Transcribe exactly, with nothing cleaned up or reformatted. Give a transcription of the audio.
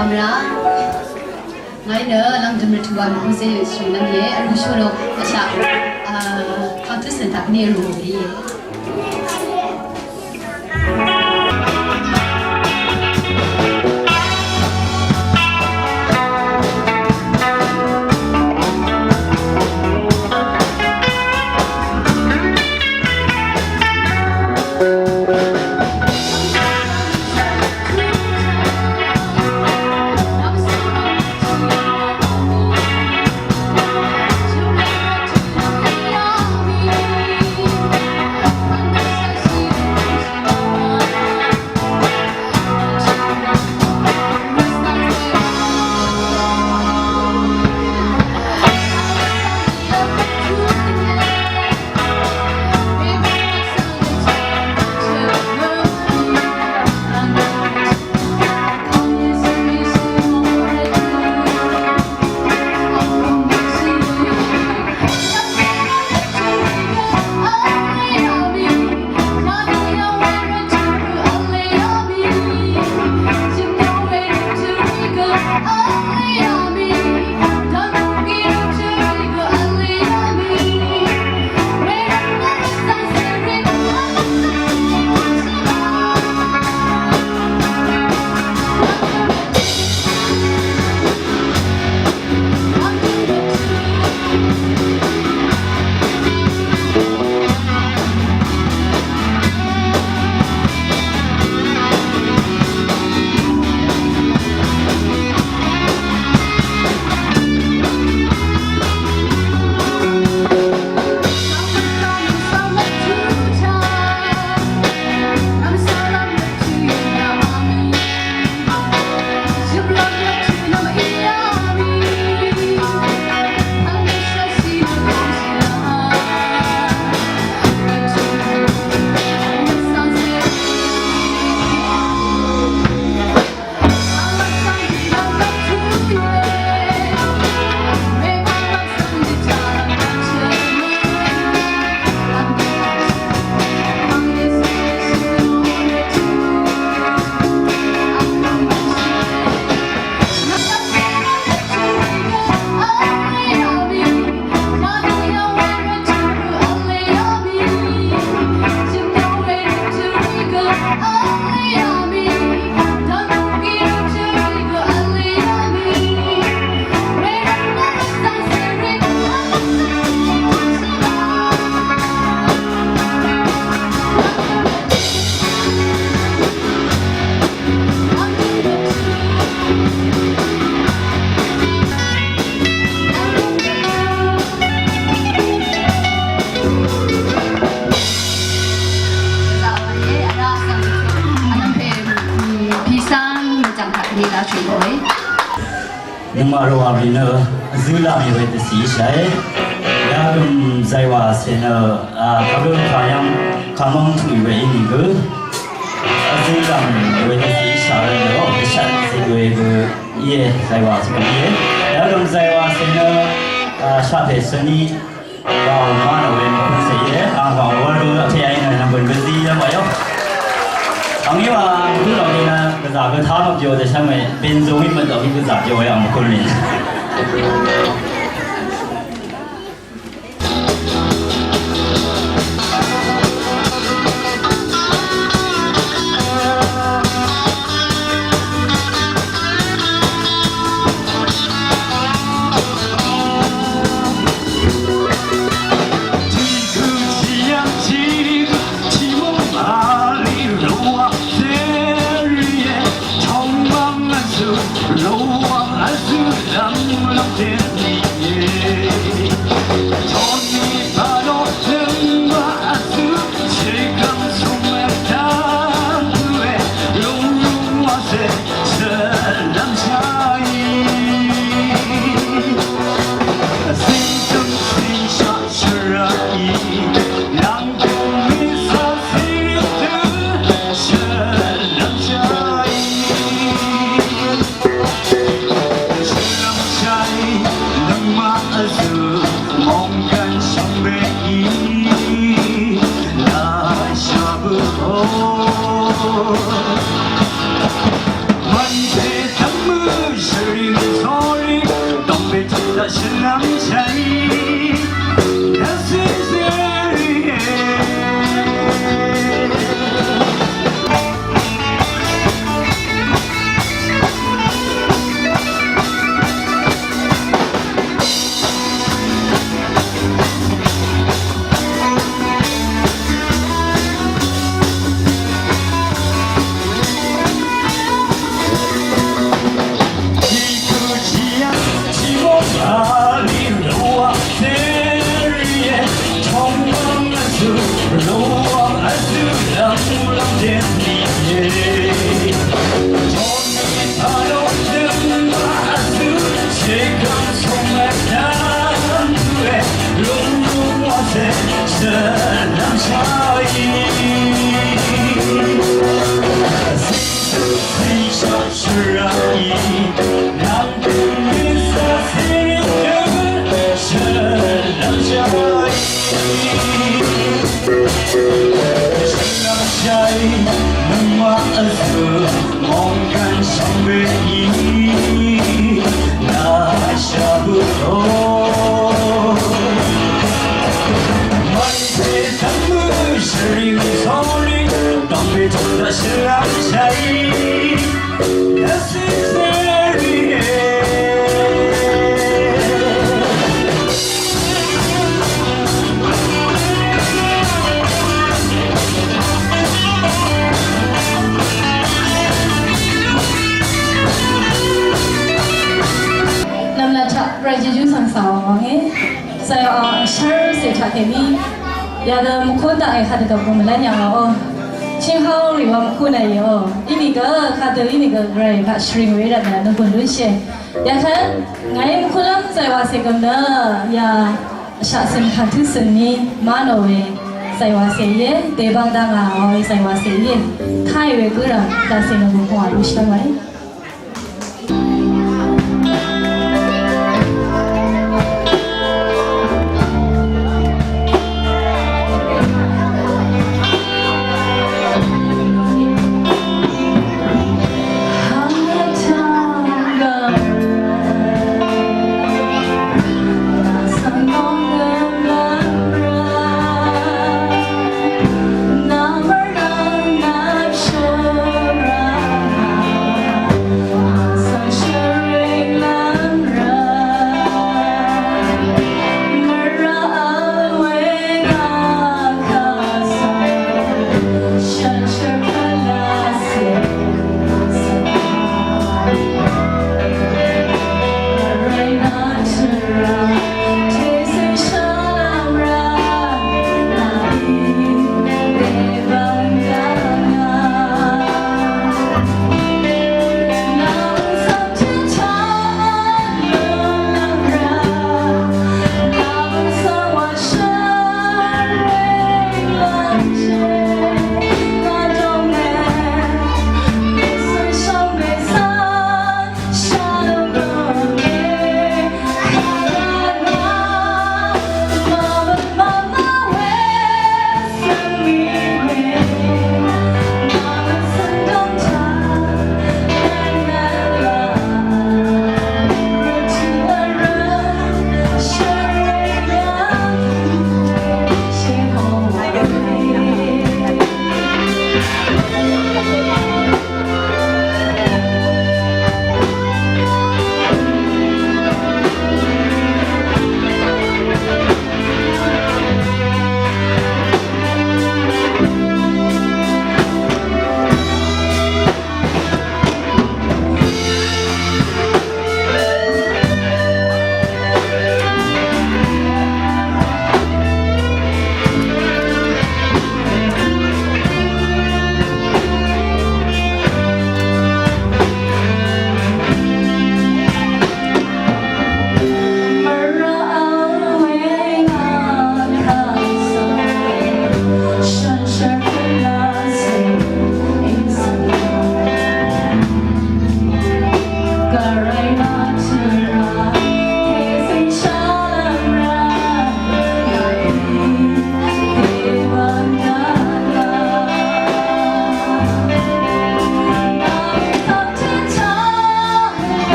Amra, ngàí nø Lv̀ngdø̀m Rvtø̀ wa mvkúzé shø̀n lv́m íe, vrūshú nø vshaq, a, kàngtø̄ center kèní vrū íe. Nøngmaq rvwà rì nø vzø̄ laq mì we dvcì íshàe. Yagø̀m zàywà cè nø, a, kagø kàyv̀ng kàmvng tø̀ì we í nìgø vzø̄ laq mì we dvcì íshàe nø, o, dvshvt zø̄ we gø íe, zàywà cè gø íe. Yagø̀m zàywà cè nø, a, shaqpè svni Wa ma nø we mvkun se ye, ang wa wa lu te ai nø nvng bun bezi ya wa yo. Ang yi wa mvkun lo ni nø gvza gø ta mvbyo de shang me, benzo mi mvdo mi gvza byo ya mvkun ni. Nv̀mlat taq Bvray Jejú svng cà wà wvng e. Zàywà shv́r cè taq kèní yadø mvkún daqe kadø dvgùng mvlv́n yà ngà o. Chìnghaw rì wa mvkún èí o. Inìgø kadø inìgø Bvray kaq shvring we rvtnø nvgùn lúnshìe. Yakvt ngàí mvkúnlv́m zàywàcè gø̀m nø ya vshaq cø̀n kàtǿ cø̀n ni má nò we zàywàcè íe. Dèbang dvngà wa we zàywàcè íe. Káì we gǿrv̀m dvcè nò gø kùngà lúshì dv́ng wàí.